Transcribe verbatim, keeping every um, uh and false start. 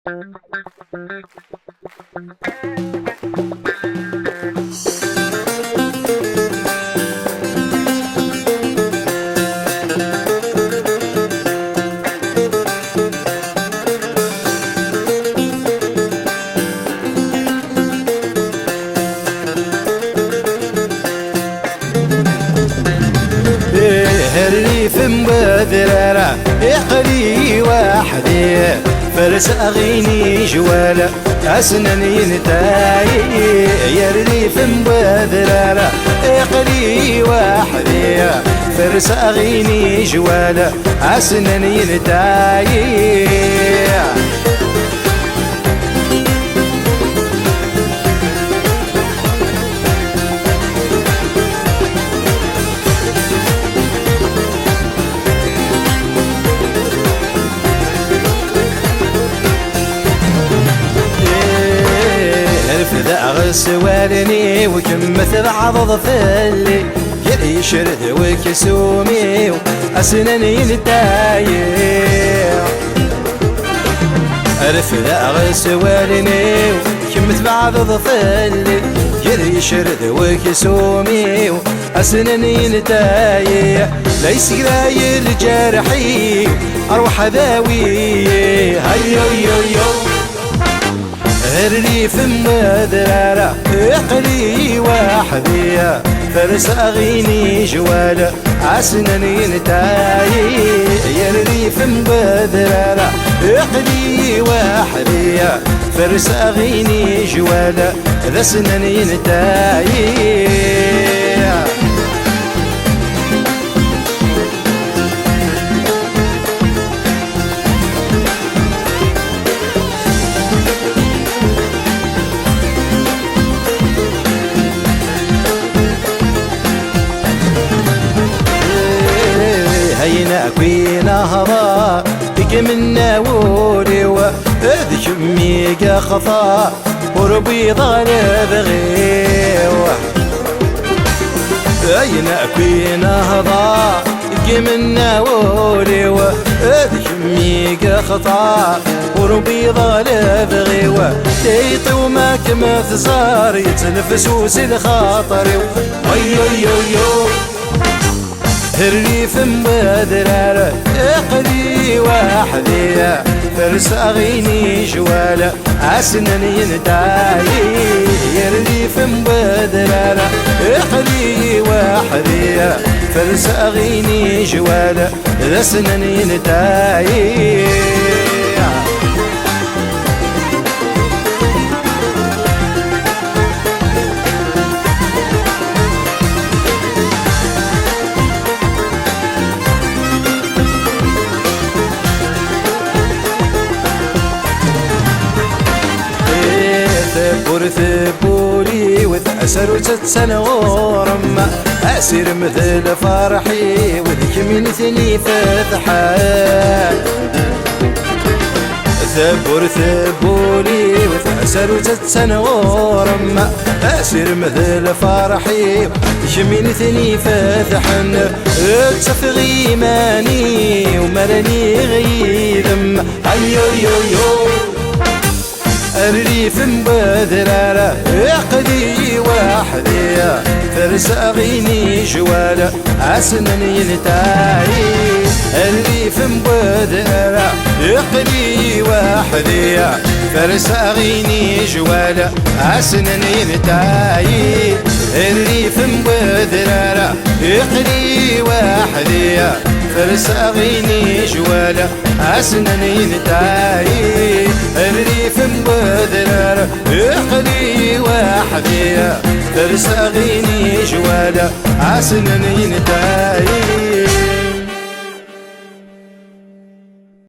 Rrif n wedrar, iqli waḥdi, ferseɣ inijwal, asnan yentay. Rrif n wedrar, iqli waḥdi, ferseɣ inijwal, asnan yentay. Refdeɣ s wallen-iw, kemm tbeɛdeḍ fell-i. Ger icred weksum-iw, asnan yentay. Refdeɣ s wallen-iw, kemm tbeɛdeḍ fell-i. Ger icred weksum-iw, asnan yentay. La yessegray lǧerḥ-iw, rwaḥ dawi. Hayyoyoyo. Rrif n wedrar, iqli waḥdi, ferseɣ inijwal, asnan yentay. Rrif n wedrar, iqli waḥdi, ferseɣ inijwal, d asnan yentay. Ayen akk i nehḍer, i imenna wul-iw, d kemm i yextar, ur wwiḍeɣ lebɣi-w. Ayen akk i nehḍer, i imenna wul-iw, d kemm i yextar, ur wwiḍeɣ lebɣi-w. Tiṭ-iw ma kem-tẓer, yettnefsus lxaṭer-iw. Ayyoyoyo. Rrif n wedrar, aql-i weḥd-i, ferseɣ inijwal, asnan yentay. Rrif n wedrar, aql-i weḥd-i, ferseɣ inijwal, d asnan yentay. Tewwur tewwur-iw, tasarut attan ɣur-m, asirem d lferḥ-iw, d kemm i ten-ifetḥen. Tewwur tewwur-iw, tasarut attan ɣur-m, asirem d lferḥ-iw, kemm i ten-ifetḥen. Ttafeɣ iman-iw mi ara lliɣ yid-m. Ayoyoyo. Rrif n wedrar, aql-i weḥd-i, ferseɣ inijwal, asnan yentay. Rrif n wedrar, aql-i weḥd-i, ferseɣ inijwal, asnan yentay. Rrif n wedrar, aql-i weḥd-i, ferseɣ inijwal, asnan yentay. Rrif n wedrar, aql-i weḥd-i, ferseɣ inijwal, asnan yentay.